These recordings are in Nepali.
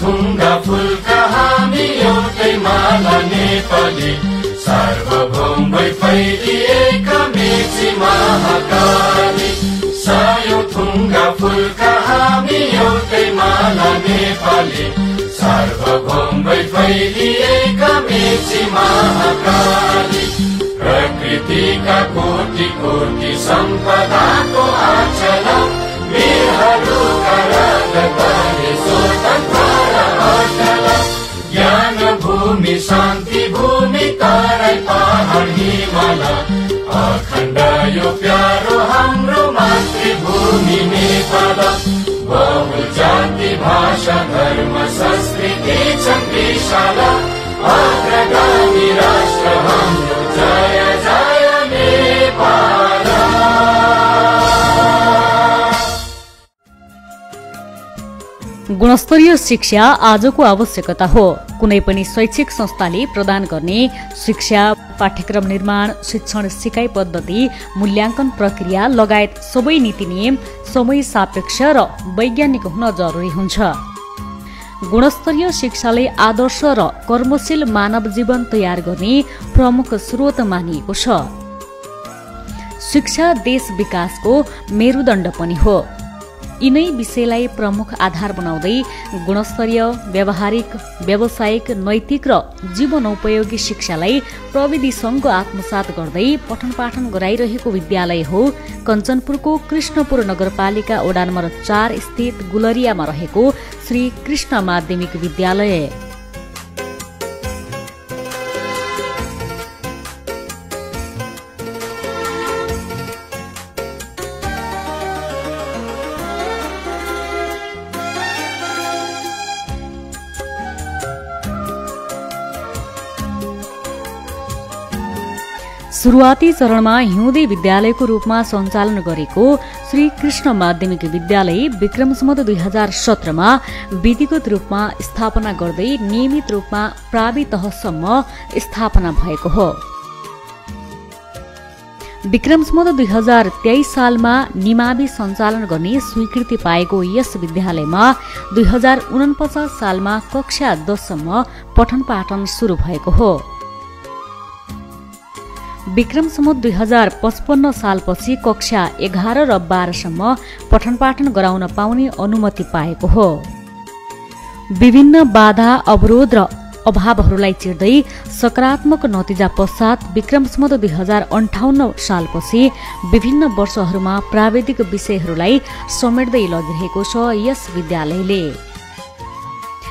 थुङ्गा फुलका हामी एउटै माला नेपाली सार्वभौमै फैलिएका मेची महाकाली सयौं थुङ्गा फुलका हामी एउटै माला नेपाली सार्वभौमै फैलिएका मेची महाकाली प्रकृतिका कोटि कोटि सम्पदाको आचल वीरहरूका रगतले स्वतन्त्र अटल ज्ञान भूमि शान्ति भूमि तराई पहाड हिमाल अखण्ड यो प्यारो हाम्रो मातृभूमि नेपाल बहु जाति भाषा धर्म संस्कृति छन् विशाल अग्रगामी राष्ट्र हाम्रो जय जय नेपाल। गुणस्तरीय शिक्षा आजको आवश्यकता हो। कुनै पनि शैक्षिक संस्थाले प्रदान गर्ने शिक्षा पाठ्यक्रम निर्माण शिक्षण सिकाइ पद्धति मूल्याङ्कन प्रक्रिया लगायत सबै नीति नियम समय सापेक्ष र वैज्ञानिक हुन जरुरी हुन्छ। गुणस्तरीय शिक्षाले आदर्श र कर्मशील मानव जीवन तयार गर्ने प्रमुख स्रोत मानिएको छ। शिक्षा देश विकासको मेरुदण्ड पनि हो। यिनै विषयलाई प्रमुख आधार बनाउँदै गुणस्तरीय व्यावहारिक व्यावसायिक नैतिक र जीवनोपयोगी शिक्षालाई प्रविधिसँग आत्मसात गर्दै पठन पाठन गराइरहेको विद्यालय हो कञ्चनपुरको कृष्णपुर नगरपालिका वडा नम्बर 4 स्थित गुलरियामा रहेको श्री कृष्ण माध्यमिक विद्यालय। सुरुवाती चरणमा हिउँदे विद्यालयको रूपमा सञ्चालन गरेको श्री कृष्ण माध्यमिक विद्यालय विक्रम सम्वत 2017 मा विधिगत रूपमा स्थापना गर्दै नियमित रूपमा प्रावि तहसम्म स्थापना भएको हो। विक्रम सम्वत 2023 सालमा निमावि सञ्चालन गर्ने स्वीकृति पाएको यस विद्यालयमा 2049 सालमा कक्षा 10 सम्म पठन पाठन सुरु भएको हो। विक्रम सम्वत 2055 सालपछि कक्षा 11 र 12 सम्म पठन पाठन गराउन पाउने अनुमति पाएको हो। विभिन्न बाधा अवरोध र अभावहरूलाई चिर्दै सकारात्मक नतिजा पश्चात विक्रम सम्वत 2058 सालपछि विभिन्न वर्षहरूमा प्राविधिक विषयहरूलाई समेट्दै लगिरहेको छ यस विद्यालयले।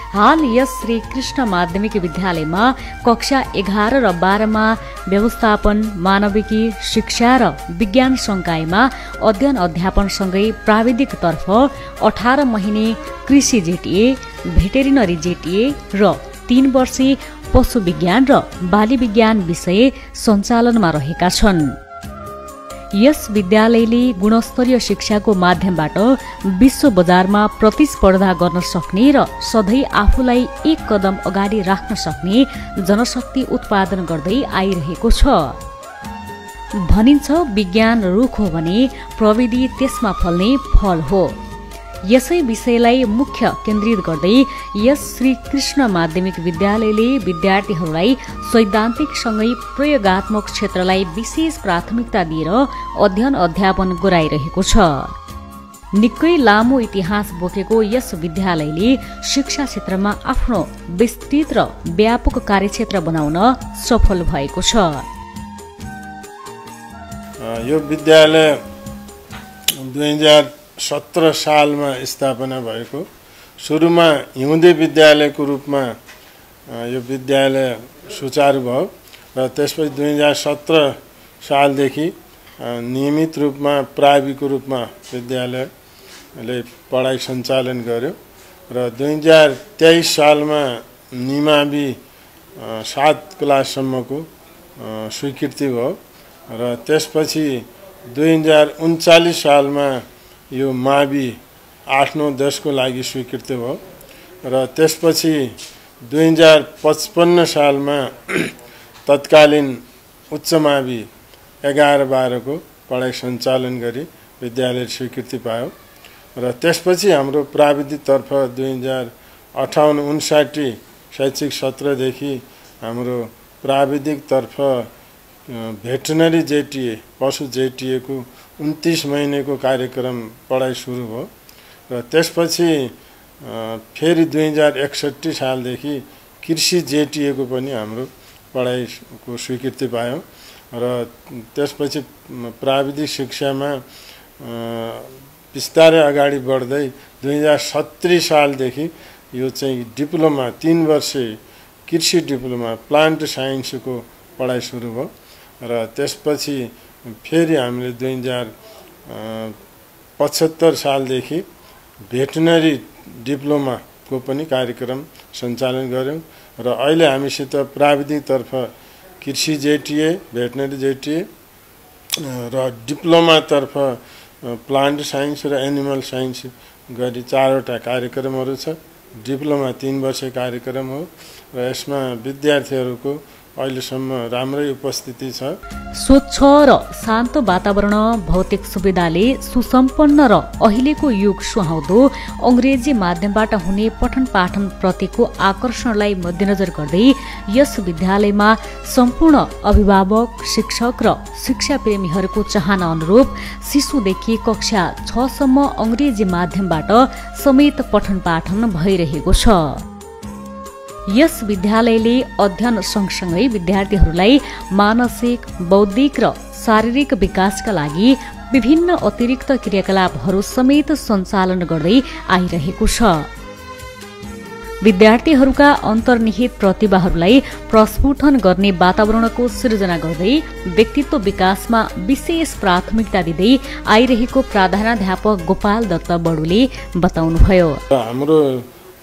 हाल यस श्री कृष्ण माध्यमिक विद्यालयमा कक्षा 11 र 12 मा व्यवस्थापन मानविकी शिक्षा र विज्ञान संकायमा अध्ययन अध्यापन सँगै प्राविधिक तर्फ 18 महिने कृषि जेटीए भेटेरिनरी जेटीए र 3 वर्षे पशु विज्ञान र बाली विज्ञान विषय सञ्चालनमा रहेका छन्। यस विद्यालयले गुणस्तरीय शिक्षाको माध्यमबाट विश्व बजारमा प्रतिस्पर्धा गर्न सक्ने र सधैँ आफूलाई एक कदम अगाडि राख्न सक्ने जनशक्ति उत्पादन गर्दै आइरहेको छ। भनिन्छ विज्ञान रुख हो भने प्रविधि त्यसमा फल्ने फल हो। यसै विषयलाई मुख्य केन्द्रित गर्दै यस श्री कृष्ण माध्यमिक विद्यालयले विद्यार्थीहरूलाई सैद्धान्तिकसँगै प्रयोगात्मक क्षेत्रलाई विशेष प्राथमिकता दिएर अध्ययन अध्यापन गराइरहेको छ। निकै लामो इतिहास बोकेको यस विद्यालयले शिक्षा क्षेत्रमा आफ्नो विस्तृत र व्यापक कार्यक्षेत्र बनाउन सफल भएको छ। यो विद्यालय 2017 सालमा स्थापना भएको। सुरुमा हिउँदे विद्यालयको रूपमा यो विद्यालय सुचारू भयो र त्यसपछि 2017 सालदेखि नियमित रूपमा प्राविको रूपमा विद्यालयले पढाइ सञ्चालन गर्यो र 2023 सालमा निमावि 7 क्लाससम्मको स्वीकृति भयो र त्यसपछि 2039 सालमा यो मावि 8, 9, 10 को लागि स्वीकृति भयो र त्यसपछि 2055 सालमा तत्कालीन उच्च मावि 11, 12 को पढाइ सञ्चालन गरी विद्यालय स्वीकृति पायो र त्यसपछि हाम्रो प्राविधिक तर्फ 58-59 शैक्षिक सत्रदेखि हाम्रो प्राविधिकतर्फ भेटनरी जेटिए पशु जेटिएको 29 महिनेको कार्यक्रम पढाइ सुरु भयो र त्यसपछि फेरि 2061 सालदेखि कृषि जेटिएको पनि हाम्रो पढाइको स्वीकृति पायौँ र त्यसपछि प्राविधिक शिक्षामा बिस्तारै अगाडि बढ्दै 2070 सालदेखि यो चाहिँ डिप्लोमा 3 वर्षे कृषि डिप्लोमा प्लान्ट साइन्सको पढाइ सुरु भयो र त्यसपछि फेरि हामीले 2075 सालदेखि भेटनरी डिप्लोमाको पनि कार्यक्रम सञ्चालन गऱ्यौँ र अहिले हामीसित प्राविधिकतर्फ कृषि जेटिए भेटनरी जेटिए र डिप्लोमातर्फ प्लान्ट साइन्स र एनिमल साइन्स गरी 4वटा कार्यक्रमहरू छ। डिप्लोमा 3 वर्ष कार्यक्रम हो र यसमा विद्यार्थीहरूको अहिलेसम्म राम्रै उपस्थिति छ। स्वच्छ र शान्त वातावरण, भौतिक सुविधाले सुसम्पन्न र अहिलेको युग सुहाउँदो अंग्रेजी माध्यमबाट हुने पठन पाठन प्रतिको आकर्षणलाई मध्यनजर गर्दै यस विद्यालयमा सम्पूर्ण अभिभावक, शिक्षक र शिक्षा प्रेमीहरूको चाहना अनुरूप शिशुदेखि कक्षा 6 सम्म अंग्रेजी माध्यमबाट समेत पठन पाठन भइरहेको छ। यस विद्यालयले अध्ययन सँगसँगै विद्यार्थीहरूलाई मानसिक, बौद्धिक र शारीरिक विकासका लागि विभिन्न अतिरिक्त क्रियाकलापहरू समेत सञ्चालन गर्दै आइरहेको छ। विद्यार्थीहरूका अन्तर्निहित प्रतिभाहरूलाई प्रस्फुटन गर्ने वातावरणको सृजना गर्दै व्यक्तित्व विकासमा विशेष प्राथमिकता दिँदै आइरहेको प्रधानाध्यापक गोपाल दत्त बडुले बताउनुभयो। हाम्रो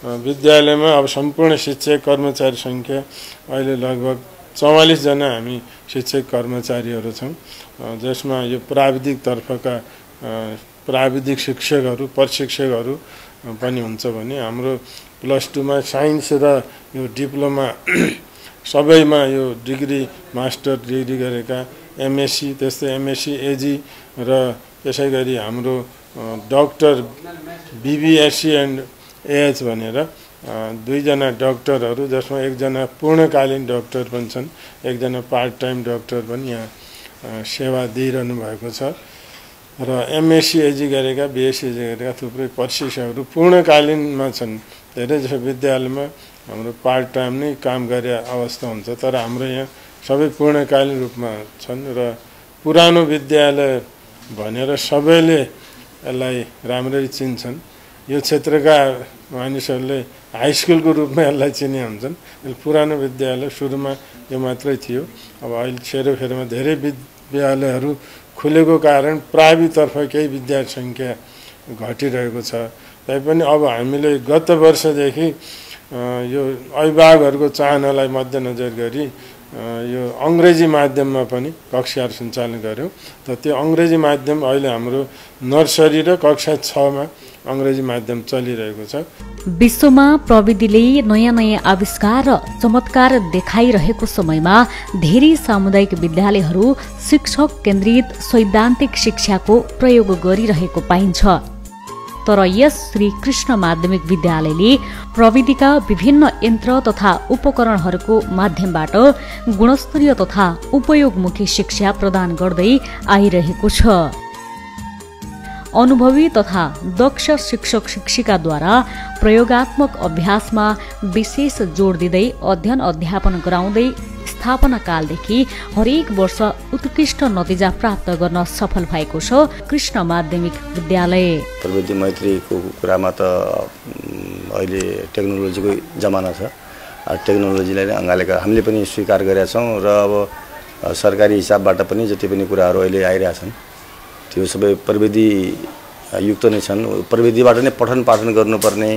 विद्यालयमा अब सम्पूर्ण शिक्षक कर्मचारी संख्या अहिले लगभग 44 जना हामी शिक्षक कर्मचारीहरू छौँ, जसमा यो प्राविधिकतर्फका प्राविधिक शिक्षकहरू, प्रशिक्षकहरू पनि हुन्छ भने हाम्रो +2 मा साइन्स र यो डिप्लोमा सबैमा यो डिग्री, मास्टर डिग्री गरेका, एमएससी, त्यस्तै एमएससी एजी र त्यसै गरी हाम्रो डाक्टर बीबीएससी एन्ड एएच भनेर 2 जना डाक्टरहरू, जसमा 1 जना पूर्णकालीन डाक्टर पनि छन्, 1 जना पार्ट टाइम डाक्टर पनि यहाँ सेवा दिइरहनु भएको छ र एमएससी एजी गरेका, बिएससी एजी गरेका थुप्रै प्रशिक्षकहरू पूर्णकालीनमा छन्। धेरै जसो विद्यालयमा हाम्रो पार्ट टाइम नै काम गरे अवस्था हुन्छ, तर हाम्रो यहाँ सबै पूर्णकालीन रूपमा छन् र पुरानो विद्यालय भनेर सबैले यसलाई राम्ररी चिन्छन्। यो क्षेत्रका मानिसहरूले हाई स्कुलको रूपमा यसलाई चिने हुन्छन्। पुरानो विद्यालय सुरुमा यो मात्रै थियो, अब अहिले सेरोफेरोमा धेरै विद्यालयहरू खुलेको कारण प्राविधिकतर्फ केही विद्यार्थी सङ्ख्या घटिरहेको छ। तैपनि अब हामीले गत वर्षदेखि यो अभिभावकहरूको चाहनालाई मध्यनजर गरी यो अङ्ग्रेजी माध्यममा पनि कक्षाहरू सञ्चालन गऱ्यौँ। त त्यो अङ्ग्रेजी माध्यम अहिले हाम्रो नर्सरी र कक्षा 6 मा अङ्ग्रेजी माध्यम चलिरहेको छ। विश्वमा प्रविधिले नयाँ नयाँ आविष्कार र चमत्कार देखाइरहेको समयमा धेरै सामुदायिक विद्यालयहरू शिक्षक केन्द्रित सैद्धान्तिक शिक्षाको प्रयोग गरिरहेको पाइन्छ। तर यस श्री कृष्ण माध्यमिक विद्यालयले प्रविधिका विभिन्न यन्त्र तथा उपकरणहरूको माध्यमबाट गुणस्तरीय तथा उपयोगमुखी शिक्षा प्रदान गर्दै आइरहेको छ। अनुभवी तथा दक्ष शिक्षक शिक्षिकाद्वारा प्रयोगात्मक अभ्यासमा विशेष जोड दिँदै अध्ययन अध्यापन गराउँदै स्थापना कालदेखि हरेक वर्ष उत्कृष्ट नतिजा प्राप्त गर्न सफल भएको छ कृष्ण माध्यमिक विद्यालय। प्रविधि मैत्रीको कुरामा त अहिले टेक्नोलोजीको जमाना छ। टेक्नोलोजीलाई अँगालेका हामीले पनि स्वीकार गरेका छौँ र अब सरकारी हिसाबबाट पनि जति पनि कुराहरू अहिले आइरहेछन् त्यो सबै प्रविधि युक्त नै छन्। प्रविधिबाट नै पठन पाठन गर्नुपर्ने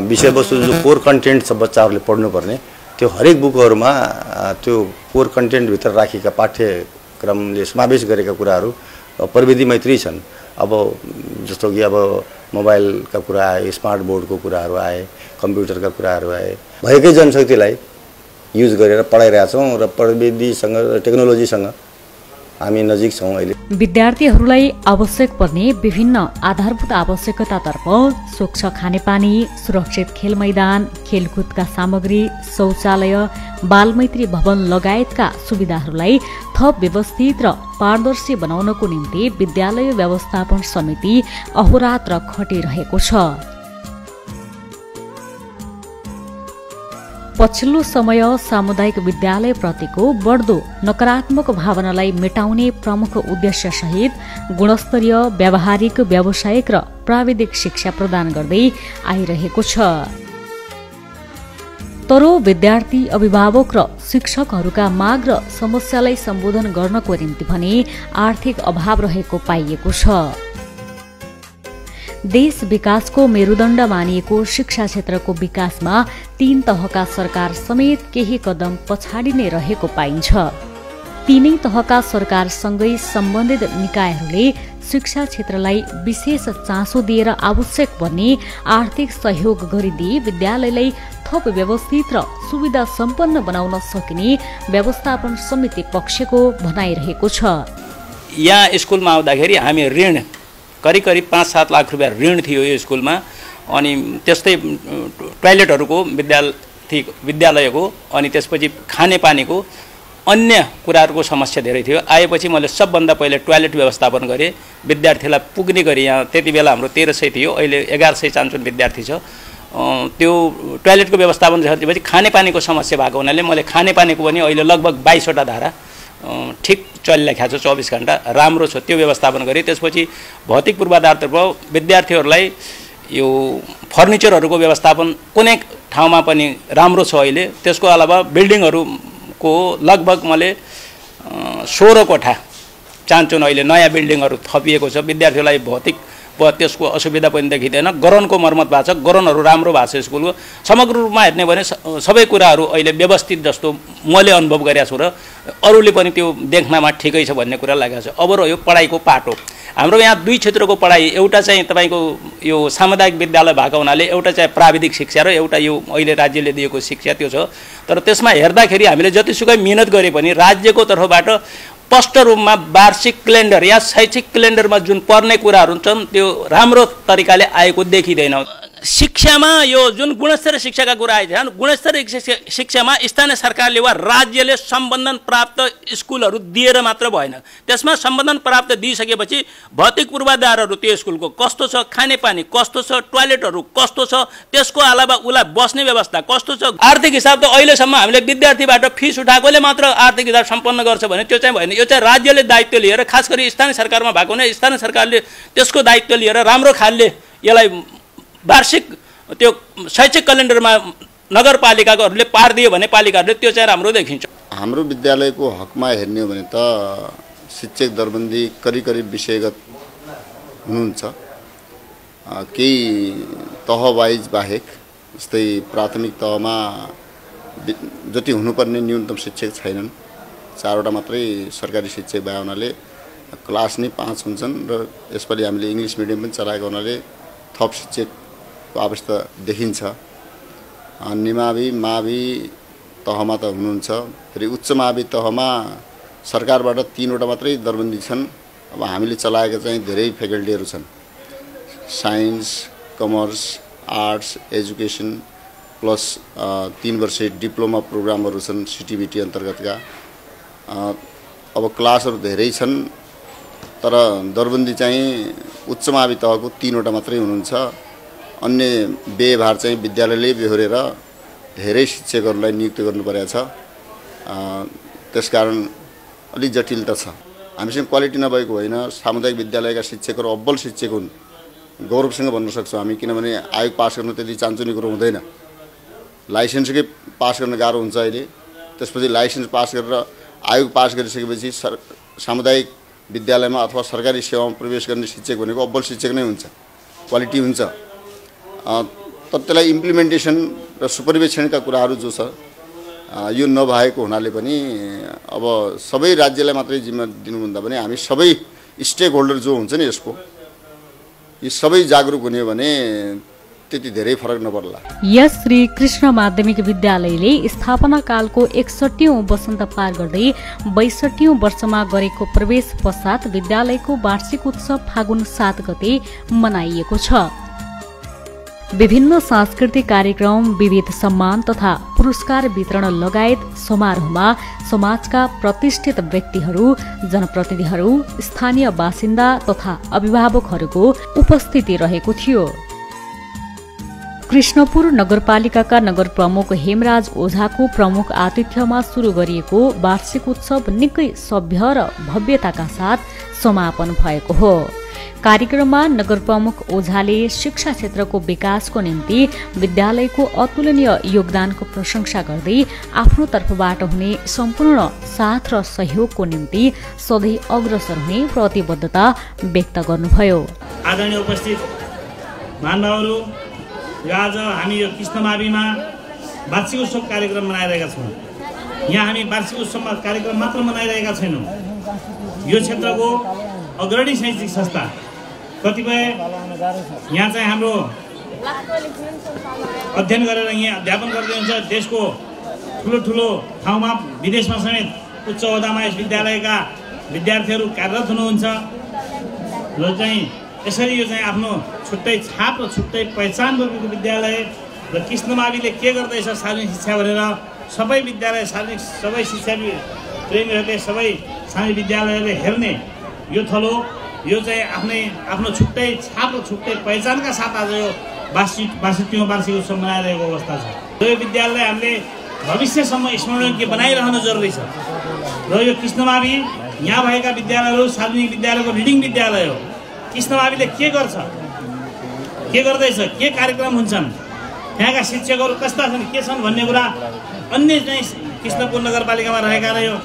विषयवस्तु जो कोर कन्टेन्ट छ बच्चाहरूले पढ्नुपर्ने त्यो हरेक बुकहरूमा त्यो कोर कन्टेन्टभित्र राखेका पाठ्यक्रमले समावेश गरेका कुराहरू प्रविधि मैत्री छन्। अब जस्तो कि अब मोबाइलका कुरा आए, स्मार्ट बोर्डको कुराहरू आए, कम्प्युटरका कुराहरू आए, भएकै जनशक्तिलाई युज गरेर पढाइरहेछौँ र प्रविधिसँग टेक्नोलोजीसँग हामी नजिक छौँ अहिले। विद्यार्थीहरूलाई आवश्यक पर्ने विभिन्न आधारभूत आवश्यकतातर्फ स्वच्छ खानेपानी, सुरक्षित खेल मैदान, खेलकुदका सामग्री, शौचालय, बालमैत्री भवन लगायतका सुविधाहरूलाई थप व्यवस्थित र पारदर्शी बनाउनको निम्ति विद्यालय व्यवस्थापन समिति अहोरात्र खटिरहेको छ। पछिल्लो समय सामुदायिक विद्यालय प्रतिको बढ्दो नकारात्मक भावनालाई मेटाउने प्रमुख उद्देश्य सहित गुणस्तरीय, व्यावहारिक, व्यावसायिक र प्राविधिक शिक्षा प्रदान गर्दै आइरहेको छ। तर विद्यार्थी, अभिभावक र शिक्षकहरूका माग र समस्यालाई सम्बोधन गर्नको निम्ति भने आर्थिक अभाव रहेको पाइएको छ। देश विकासको मेरुदण्ड मानिएको शिक्षा क्षेत्रको विकासमा 3 तहका सरकार समेत केही कदम पछाडि नै रहेको पाइन्छ। तीनै तहका सरकारसँगै सम्बन्धित निकायहरूले शिक्षा क्षेत्रलाई विशेष चासो दिएर आवश्यक पर्ने आर्थिक सहयोग गरिदिए विद्यालयलाई थप व्यवस्थित र सुविधा सम्पन्न बनाउन सकिने व्यवस्थापन समिति पक्षको भनाइरहेको छ। यहाँ स्कुलमा आउँदाखेरि हामी ऋण करिब 5-7 लाख रुपियाँ ऋण थियो यो स्कुलमा। अनि त्यस्तै टोयलेटहरूको विद्यालयको अनि त्यसपछि खानेपानीको अन्य कुराहरूको समस्या धेरै थियो। आएपछि मैले सबभन्दा पहिले टोयलेट व्यवस्थापन गरेँ, विद्यार्थीलाई पुग्ने गरी। यहाँ त्यति बेला हाम्रो 1300 थियो, अहिले 1100 चान्चुन विद्यार्थी छ। त्यो टोयलेटको व्यवस्थापन गरेपछि खानेपानीको समस्या भएको हुनाले मैले खानेपानीको पनि अहिले लगभग 22वटा धारा ठिक चलिरहेको छ, 24 घण्टा राम्रो छ, त्यो व्यवस्थापन गरेँ। त्यसपछि भौतिक पूर्वाधारतर्फ विद्यार्थीहरूलाई यो फर्निचरहरूको व्यवस्थापन कुनै ठाउँमा पनि राम्रो छ अहिले। त्यसको अलावा बिल्डिङहरूको लगभग मैले 16 कोठा चान्चुन अहिले नयाँ बिल्डिङहरू थपिएको छ। विद्यार्थीहरूलाई भौतिक त्यसको असुविधा पनि देखिँदैन। ग्राउन्डको मर्मत भएको छ, ग्राउन्डहरू राम्रो भएको छ स्कुलको। समग्र रूपमा हेर्ने भने सबै कुराहरू अहिले व्यवस्थित जस्तो मैले अनुभव गरेको छु र अरूले पनि त्यो देख्नमा ठिकै छ भन्ने कुरा लागेको छ। अब रह्यो पढाइको पाटो। हाम्रो यहाँ 2 क्षेत्रको पढाइ, एउटा चाहिँ तपाईँको यो सामुदायिक विद्यालय भएको हुनाले एउटा चाहिँ प्राविधिक शिक्षा र एउटा यो अहिले राज्यले दिएको शिक्षा त्यो छ। तर त्यसमा हेर्दाखेरि हामीले जतिसुकै मिहिनेत गरे पनि राज्यको तर्फबाट स्पष्ट रूपमा वार्षिक क्यालेन्डर या शैक्षिक क्यालेन्डरमा जुन पर्ने कुराहरू छन् त्यो राम्रो तरिकाले आएको देखिँदैन। शिक्षामा यो जुन गुणस्तरीय शिक्षाका कुरा आइछन्, गुणस्तरीय शिक्षामा स्थानीय सरकारले वा राज्यले सम्बन्धन प्राप्त स्कुलहरू दिएर मात्र भएन। त्यसमा सम्बन्धन प्राप्त दिइसकेपछि भौतिक पूर्वाधारहरू त्यो स्कुलको कस्तो छ, खानेपानी कस्तो छ, टोयलेटहरू कस्तो छ, त्यसको अलावा उसलाई बस्ने व्यवस्था कस्तो छ, आर्थिक हिसाब त अहिलेसम्म हामीले विद्यार्थीबाट फिस उठाएकोले मात्र आर्थिक हिसाब सम्पन्न गर्छ भने त्यो चाहिँ भएन। यो चाहिँ राज्यले दायित्व लिएर, खास गरी स्थानीय सरकारमा भएको हुनाले स्थानीय सरकारले त्यसको दायित्व लिएर राम्रो खालले यसलाई वार्षिक त्यो शैक्षिक क्यालेन्डरमा नगरपालिकाहरूले पारिदियो भने पालिकाहरूले त्यो चाहिँ राम्रो देखिन्छ। हाम्रो विद्यालयको हकमा हेर्ने हो भने त शिक्षक दरबन्दी करिब विषयगत हुनुहुन्छ। केही तह वाइज बाहेक, जस्तै प्राथमिक तहमा जति हुनुपर्ने न्यूनतम शिक्षक छैनन्, 4वटा मात्रै सरकारी शिक्षक भए हुनाले क्लास नै 5 हुन्छन् र यसपालि हामीले इङ्ग्लिस मिडियम पनि चलाएको हुनाले थप शिक्षकको आवश्यकता देखिन्छ। निमावि मावि तहमा त हुनुहुन्छ, फेरि उच्च मावि तहमा सरकारबाट 3वटा मात्रै दरबन्दी छन्। अब हामीले चलाएका चाहिँ धेरै फ्याकल्टीहरू छन्, science, commerce, arts, education plus 3 वर्षे डिप्लोमा प्रोग्रामहरू छन् सिटिबिटी अन्तर्गतका। अब क्लासहरू धेरै छन् तर दरबन्दी चाहिँ उच्च मावि तहको 3वटा मात्रै हुनुहुन्छ। अन्य व्ययभार चाहिँ विद्यालयले बेहोरेर धेरै शिक्षकहरूलाई नियुक्त गर्नुपरेको छ। त्यसकारण अलिक जटिलता छ। हामीसँग क्वालिटी नभएको होइन, सामुदायिक विद्यालयका शिक्षकहरू अब्बल शिक्षक हुन्, गौरवसँग भन्न सक्छौँ हामी। किनभने आयोग पास गर्न त्यति चान्चुने कुरो हुँदैन, लाइसेन्सकै पास गर्न गाह्रो हुन्छ अहिले। त्यसपछि लाइसेन्स पास गरेर आयोग पास गरिसकेपछि सामुदायिक विद्यालयमा अथवा सरकारी सेवामा प्रवेश गर्ने शिक्षक भनेको अब्बल शिक्षक नै हुन्छ, क्वालिटी हुन्छ। तर त्यसलाई इम्प्लिमेन्टेसन र सुपरभिजनका कुराहरू जो छ यो नभएको हुनाले पनि अब सबै राज्यलाई मात्रै जिम्मा दिनुभन्दा पनि हामी सबै स्टेक होल्डर जो हुन्छ नि यसको, यी सबै जागरुक हुने भने त्यति धेरै फरक नपर्ला। यस श्री कृष्ण माध्यमिक विद्यालयले स्थापना कालको 61औं वसन्त पार गर्दै 62औं वर्षमा गरेको प्रवेश पश्चात विद्यालयको वार्षिक उत्सव फागुन 7 गते मनाइएको छ। विभिन्न सांस्कृतिक कार्यक्रम, विविध सम्मान तथा पुरस्कार वितरण लगायत समारोहमा समाजका प्रतिष्ठित व्यक्तिहरू, जनप्रतिनिधिहरू, स्थानीय बासिन्दा तथा अभिभावकहरूको उपस्थिति रहेको थियो। कृष्णपुर नगरपालिकाका नगर प्रमुख हेमराज ओझाको प्रमुख आतिथ्यमा सुरु गरिएको वार्षिक उत्सव निकै सभ्य र भव्यताका साथ समापन भएको हो। कार्यक्रममा नगर प्रमुख ओझाले शिक्षा क्षेत्रको विकासको निम्ति विद्यालयको अतुलनीय योगदानको प्रशंसा गर्दै आफ्नो तर्फबाट हुने सम्पूर्ण साथ र सहयोगको निम्ति सधैँ अग्रसर हुने प्रतिबद्धता व्यक्त गर्नुभयो। आदरणीय उपस्थित महानुभावहरू, आज हामी यो कृष्णमाविमा वार्षिक उत्सव कार्यक्रम मनाइरहेका छौँ। यहाँ हामी वार्षिक उत्सवमा कार्यक्रम मात्र मनाइरहेका छैनौँ। यो क्षेत्रको अग्रणी शैक्षिक संस्था कतिपय यहाँ चाहिँ हाम्रो अध्ययन गरेर यहाँ अध्यापन गर्दै हुन्छ। देशको ठुलो ठुलो ठाउँमा विदेशमा समेत उच्च ओहदामा यस विद्यालयका विद्यार्थीहरू कार्यरत हुनुहुन्छ र चाहिँ यसरी यो चाहिँ आफ्नो छुट्टै छाप र छुट्टै पहिचान बोकेको विद्यालय र कृष्णमाविले के गर्दैछ सार्वजनिक शिक्षा भनेर सबै विद्यालय सार्वजनिक सबै शिक्षा प्रेमीहरूले सबै सार्वजनिक विद्यालयहरूले हेर्ने यो थलो यो चाहिँ आफ्नो छुट्टै छाप र छुट्टै पहिचानका साथ आज यो 62औं वार्षिक उत्सव मनाइरहेको अवस्था छ। र यो विद्यालय हामीले भविष्यसम्म स्मरणीय बनाइरहनु जरुरी छ। र यो कृष्णमावि यहाँ भएका विद्यालयहरू सार्वजनिक विद्यालयको रिडिङ विद्यालय हो। कृष्णमाविले के गर्छ, के गर्दैछ, के कार्यक्रम हुन्छन्, त्यहाँका शिक्षकहरू कस्ता छन्, के छन् भन्ने कुरा अन्य चाहिँ कृष्णपुर नगरपालिकामा रहेका र यो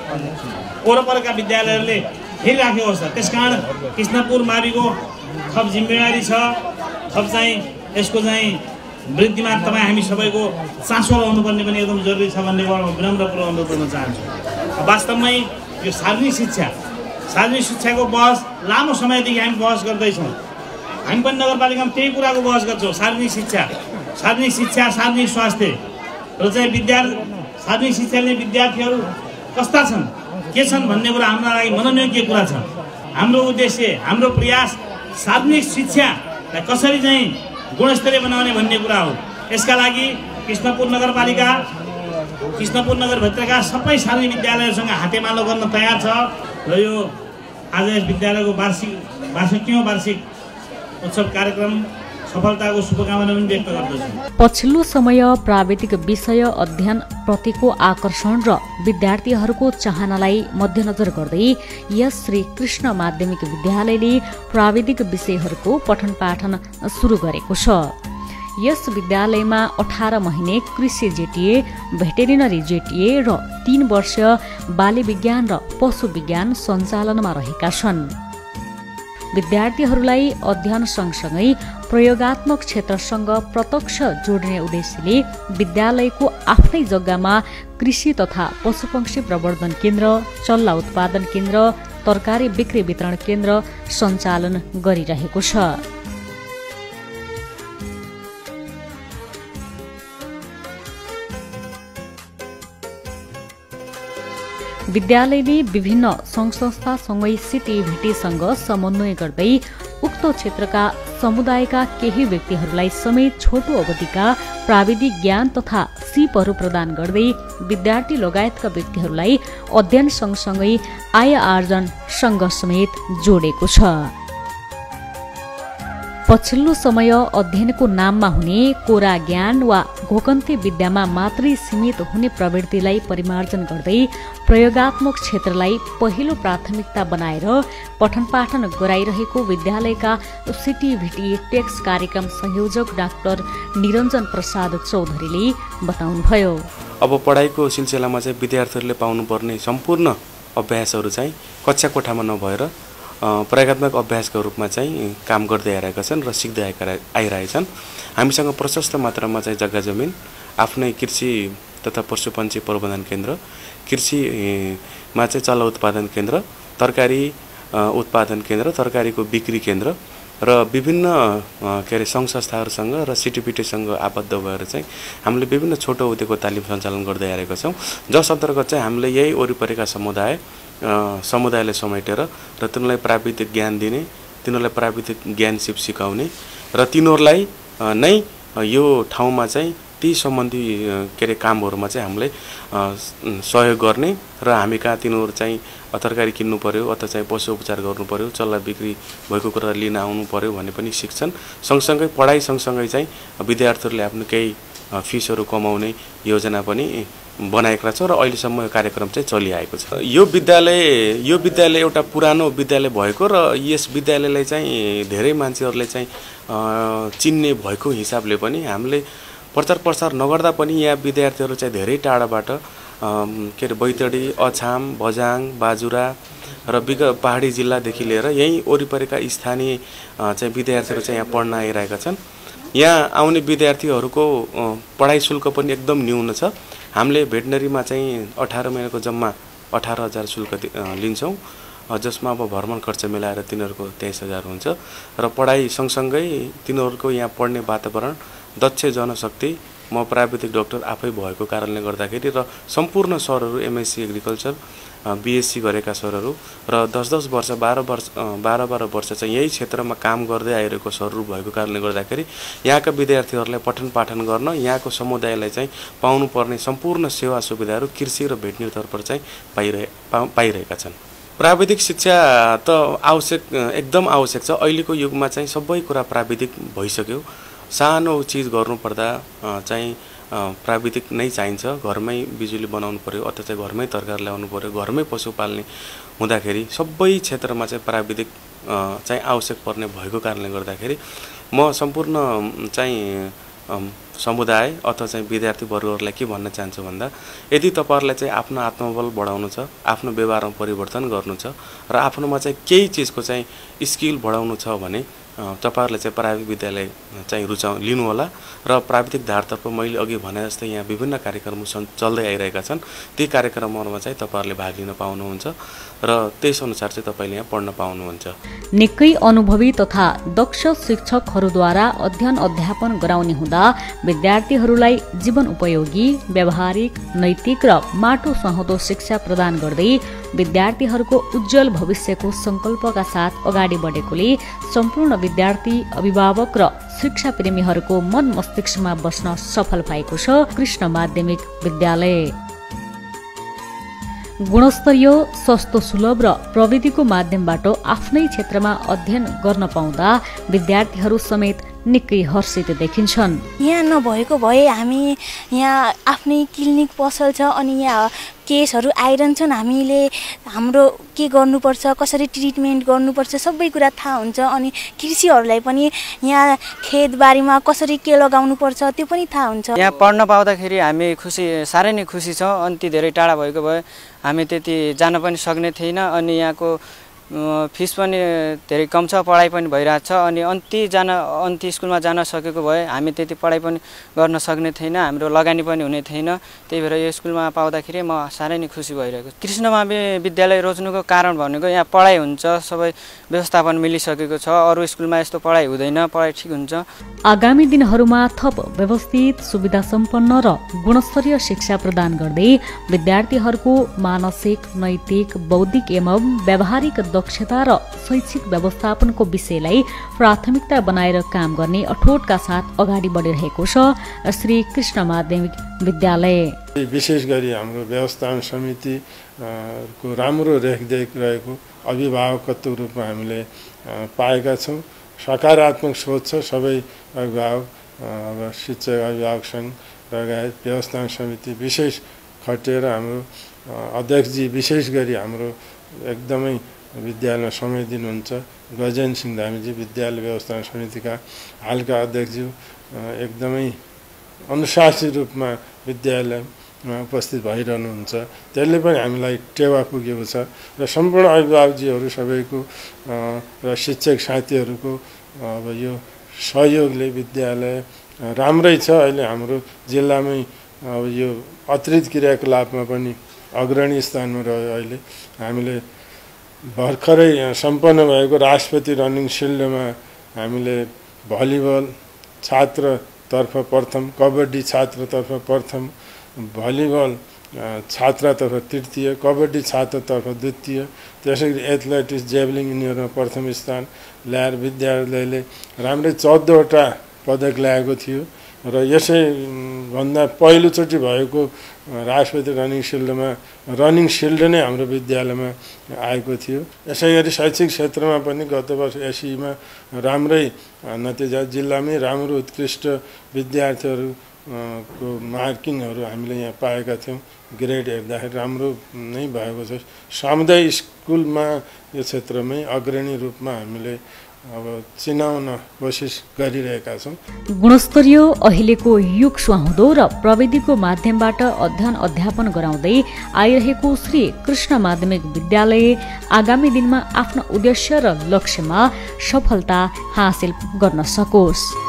वरपरका विद्यालयहरूले हेरिराखेको छ। त्यसकारण कृष्णपुर माविको थप जिम्मेवारी छ, थप चाहिँ यसको चाहिँ वृद्धिमा तपाईँ हामी सबैको चासो रहनुपर्ने पनि एकदम जरुरी छ भन्ने विनम्रपूर्वक अनुरोध गर्न चाहन्छु। वास्तवमै यो सार्वजनिक शिक्षाको बहस लामो समयदेखि हामी बहस गर्दैछौँ। हामी पनि नगरपालिकामा त्यही कुराको बहस गर्छौँ। सार्वजनिक स्वास्थ्य र चाहिँ सार्वजनिक शिक्षाले विद्यार्थीहरू कस्ता छन्, के छन् भन्ने कुरा हाम्रो लागि मनोयोग्य कुरा छ। हाम्रो उद्देश्य, हाम्रो प्रयास सार्वजनिक शिक्षालाई कसरी चाहिँ गुणस्तरीय बनाउने भन्ने कुरा हो। यसका लागि कृष्णपुर नगरभित्रका सबै सार्वजनिक विद्यालयहरूसँग हातेमालो गर्न तयार छ र यो आज यस विद्यालयको 62औं वार्षिक उत्सव कार्यक्रम सफलताको शुभकामना पनि व्यक्त गर्दछु। पछिल्लो समय प्राविधिक विषय अध्ययन प्रतिको आकर्षण र विद्यार्थीहरूको चाहनालाई मध्यनजर गर्दै यस श्री कृष्ण माध्यमिक विद्यालयले प्राविधिक विषयहरूको पठन पाठन सुरु गरेको छ। यस विद्यालयमा 18 महिने कृषि जेटिए, भेटेरिनरी जेटिए र 3 वर्ष बाली विज्ञान र पशु विज्ञान सञ्चालनमा रहेका छन्। विद्यार्थीहरूलाई अध्ययन सँगसँगै प्रयोगात्मक क्षेत्रसँग प्रत्यक्ष जोड्ने उद्देश्यले विद्यालयको आफ्नै जग्गामा कृषि तथा पशुपक्षी प्रवर्धन केन्द्र, चल्ला उत्पादन केन्द्र, तरकारी बिक्री वितरण केन्द्र सञ्चालन गरिरहेको छ। विद्यालयले विभिन्न सङ्घ संस्थासँगै सिटिभिटीसँग समन्वय गर्दै उक्त क्षेत्रका समुदायका केही व्यक्तिहरूलाई समेत छोटो अवधिका प्राविधिक ज्ञान तथा सिपहरू प्रदान गर्दै विद्यार्थी लगायतका व्यक्तिहरूलाई अध्ययन सँगसँगै आय आर्जनसँग समेत जोडेको छ। पछिल्लो समय अध्ययनको नाममा हुने कोरा ज्ञान वा घोकन्ते विद्यामा मात्रै सीमित हुने प्रवृत्तिलाई परिमार्जन गर्दै प्रयोगात्मक क्षेत्रलाई पहिलो प्राथमिकता बनाएर पठन पाठन गराइरहेको विद्यालयका सिटिभिटी टेक्स कार्यक्रम संयोजक डाक्टर निरञ्जन प्रसाद चौधरीले बताउनुभयो। अब पढाइको सिलसिलामा चाहिँ विद्यार्थीहरूले पाउनुपर्ने सम्पूर्ण अभ्यासहरू चाहिँ कक्षा कोठामा नभएर प्रयोगात्मक अभ्यासको रूपमा चाहिँ काम गर्दै आइरहेका छन् र सिक्दै आइरहेछन्। हामीसँग प्रशस्त मात्रामा चाहिँ जग्गा जमिन, आफ्नै कृषि तथा पशुपन्छी प्रबन्धन केन्द्र, कृषिमा चाहिँ चल्ला उत्पादन केन्द्र, तरकारी उत्पादन केन्द्र, तरकारीको बिक्री केन्द्र र विभिन्न के अरे सङ्घ संस्थाहरूसँग र सिटिपिटीसँग आबद्ध भएर चाहिँ हामीले विभिन्न छोटो उद्योगको तालिम सञ्चालन गर्दै आएका छौँ, जस अन्तर्गत चाहिँ हामीले यही वरिपरिका समुदायलाई समेटेर र तिनीहरूलाई प्राविधिक ज्ञान दिने, तिनीहरूलाई प्राविधिक ज्ञान सिप सिकाउने र तिनीहरूलाई नै यो ठाउँमा चाहिँ ती सम्बन्धी के अरे कामहरूमा चाहिँ हामीले सहयोग गर्ने र हामी कहाँ तिनीहरू चाहिँ तरकारी किन्नु पर्यो अथवा चाहिँ पशु उपचार गर्नु पर्यो, चल्ला बिक्री भएको कुरा लिन आउनु पर्यो भन्ने पनि सिक्छन्। सँगसँगै पढाइ सँगसँगै चाहिँ विद्यार्थीहरूले आफ्नो केही फिसहरू कमाउने योजना पनि बनाएका छौँ र अहिलेसम्म यो कार्यक्रम चाहिँ चलिआएको छ। यो विद्यालय एउटा पुरानो विद्यालय भएको र यस विद्यालयलाई चाहिँ धेरै मान्छेहरूले चाहिँ चिन्ने भएको हिसाबले पनि हामीले प्रचार प्रसार नगर्दा पनि यहाँ विद्यार्थीहरू चाहिँ धेरै टाढाबाट के अरे बैतडी, अछाम, बझाङ, बाजुरा र पहाडी जिल्लादेखि लिएर यहीँ वरिपरिका स्थानीय चाहिँ विद्यार्थीहरू चाहिँ यहाँ पढ्न आइरहेका छन्। यहाँ आउने विद्यार्थीहरूको पढाइ शुल्क पनि एकदम न्यून छ। हामीले भेटनरीमा चाहिँ 18 महिनाको जम्मा 18,000 शुल्क लिन्छौँ, जसमा अब भ्रमण खर्च मिलाएर तिनीहरूको 23,000 हुन्छ र पढाइ सँगसँगै तिनीहरूको यहाँ पढ्ने वातावरण, दक्ष जनशक्ति, म प्राविधिक डाक्टर आफै भएको कारणले गर्दाखेरि र सम्पूर्ण सरहरू एमएससी एग्रिकल्चर बीएससी गरेका सरहरू र 10-10 वर्ष 12 वर्ष चाहिँ यही क्षेत्रमा काम गर्दै आइरहेको सरहरू भएको कारणले गर्दाखेरि यहाँका विद्यार्थीहरूलाई पठन पाठन गर्न, यहाँको समुदायलाई चाहिँ पाउनुपर्ने सम्पूर्ण सेवा सुविधाहरू कृषि र भेटनरी तर्फबाट चाहिँ पाइरहेका छन्। प्राविधिक शिक्षा त एकदम आवश्यक छ। अहिलेको युगमा चाहिँ सबै कुरा प्राविधिक भइसक्यो। सानो चिज गर्नुपर्दा चाहिँ प्राविधिक नै चाहिन्छ। घरमै बिजुली बनाउनु पर्यो अथवा चाहिँ घरमै तरकारी ल्याउनु पर्यो, घरमै पशु पाल्ने हुँदाखेरि सबै क्षेत्रमा चाहिँ प्राविधिक चाहिँ आवश्यक पर्ने भएको कारणले गर्दाखेरि म सम्पूर्ण चाहिँ समुदाय अथवा चाहिँ विद्यार्थी वर्गहरूलाई के भन्न चाहन्छु भन्दा, यदि तपाईहरुलाई चाहिँ आफ्नो आत्मबल बढाउनु छ, आफ्नो व्यवहारमा परिवर्तन गर्नु छ र आफ्नोमा चाहिँ केही चिजको चाहिँ स्किल बढाउनु छ भने तपाईहरुले चाहिँ प्राविधिक विद्यालय चाहिँ लिनु होला र प्राविधिक धारतर्फ मैले अघि भने जस्तै यहाँ विभिन्न कार्यक्रमहरू चल्दै आइरहेका छन्। ती कार्यक्रमहरुमा चाहिँ तपाईहरुले भाग लिन पाउनुहुन्छ र त्यसअनुसार चाहिँ तपाईले यहाँ पढ्न पाउनुहुन्छ। निकै अनुभवी तथा दक्ष शिक्षकहरूद्वारा अध्ययन अध्यापन गराउने हुँदा विद्यार्थीहरूलाई जीवन उपयोगी, व्यावहारिक, नैतिक र माटो सुहाउँदो शिक्षा प्रदान गर्दै विद्यार्थीहरूको उज्जवल भविष्यको संकल्पका साथ अगाडि बढेकोले सम्पूर्ण विद्यार्थी, अभिभावक र शिक्षा प्रेमीहरूको मन मस्तिष्कमा बस्न सफल भएको छ कृष्ण माध्यमिक विद्यालय। गुणस्तरीय, सस्तो, सुलभ र प्रविधिको माध्यमबाट आफ्नै क्षेत्रमा अध्ययन गर्न पाउँदा विद्यार्थीहरू समेत निकै हर्षित देखिन्छन्। यहाँ नभएको भए हामी यहाँ आफ्नै क्लिनिक पसल छ अनि यहाँ केसहरू आइरहन्छन्, हामीले हाम्रो के गर्नुपर्छ, कसरी ट्रिटमेन्ट गर्नुपर्छ सबै कुरा थाहा हुन्छ अनि कृषिहरूलाई पनि यहाँ खेतबारीमा कसरी के लगाउनुपर्छ त्यो पनि थाहा हुन्छ। यहाँ पढ्न पाउँदाखेरि हामी साह्रै नै खुसी छौँ। अनि ती धेरै टाढा भएको भए हामी त्यति जान पनि सक्ने थिएन अनि यहाँको फिस पनि धेरै कम छ, पढाइ पनि भइरहेछ अनि अन्ति स्कुलमा जान सकेको भए हामी त्यति पढाइ पनि गर्न सक्ने थिएन, हाम्रो लगानी पनि हुने थिएन। त्यही भएर यो स्कुलमा पाउँदाखेरि म साह्रै नै खुसी भइरहेको। कृष्णमावि विद्यालय रोज्नुको कारण भनेको यहाँ पढाइ हुन्छ, सबै व्यवस्थापन मिलिसकेको छ। अरू स्कुलमा यस्तो पढाइ हुँदैन, पढाइ ठिक हुन्छ। आगामी दिनहरूमा थप व्यवस्थित, सुविधा सम्पन्न र गुणस्तरीय शिक्षा प्रदान गर्दै विद्यार्थीहरूको मानसिक, नैतिक, बौद्धिक एवं व्यावहारिक दक्षता र शैक्षिक व्यवस्थापनको विषयलाई प्राथमिकता बनाएर काम गर्ने अठोटका साथ अगाडि बढिरहेको छ श्री कृष्ण माध्यमिक विद्यालय। विशेष गरी हाम्रो व्यवस्थापन समिति को राम्रो रेखदेख रहेको अभिभावकत्व रूपमा हामीले पाएका छौँ। सकारात्मक सोच छ सबै अभिभावक, शिक्षक अभिभावक सङ्घ लगायत व्यवस्थापन समिति विशेष खटेर हाम्रो अध्यक्षजी विशेष गरी हाम्रो एकदमै विद्यालयमा समय दिनुहुन्छ। गजेन सिंह धामीजी विद्यालय व्यवस्थापन समितिका हालका अध्यक्षज्यू एकदमै अनुशासित रूपमा विद्यालयमा उपस्थित भइरहनुहुन्छ। त्यसले पनि हामीलाई टेवा पुगेको छ र सम्पूर्ण अभिभावकजीहरू सबैको र शिक्षक साथीहरूको अब यो सहयोगले विद्यालय राम्रै छ। अहिले हाम्रो जिल्लामै अब यो अतिरिक्त क्रियाकलापमा पनि अग्रणी स्थानमा रह्यो। अहिले हामीले भर्खरै सम्पन्न भएको राष्ट्रपति रनिङ सिल्डमा हामीले भलिबल छात्रतर्फ प्रथम, कबड्डी छात्रतर्फ प्रथम, भलिबल छात्रतर्फ तृतीय, कबड्डी छात्रतर्फ द्वितीय, त्यसै गरी एथलेटिक्स जेभलिन यिनीहरूमा प्रथम स्थान ल्याएर विद्यालयले राम्रै 14वटा पदक ल्याएको थियो र यसै भन्दा पहिलोचोटि भएको राष्ट्रपति रनिङ सिल्ड नै हाम्रो विद्यालयमा आएको थियो। यसै गरी शैक्षिक क्षेत्रमा पनि गत वर्ष एसईमा राम्रै नतिजा, जिल्लामै राम्रो उत्कृष्ट विद्यार्थीहरू को मार्किङहरू हामीले यहाँ पाएका थियौँ। ग्रेड हेर्दाखेरि राम्रो नै भएको छ। सामुदायिक स्कुलमा यो क्षेत्रमै अग्रणी रूपमा हामीले अब चिनाउन कोसिस गरिरहेका छौँ। गुणस्तरीय अहिलेको युग सुहाउँदो र प्रविधिको माध्यमबाट अध्ययन अध्यापन गराउँदै आइरहेको श्री कृष्ण माध्यमिक विद्यालय आगामी दिनमा आफ्नो उद्देश्य र लक्ष्यमा सफलता हासिल गर्न सकोस्।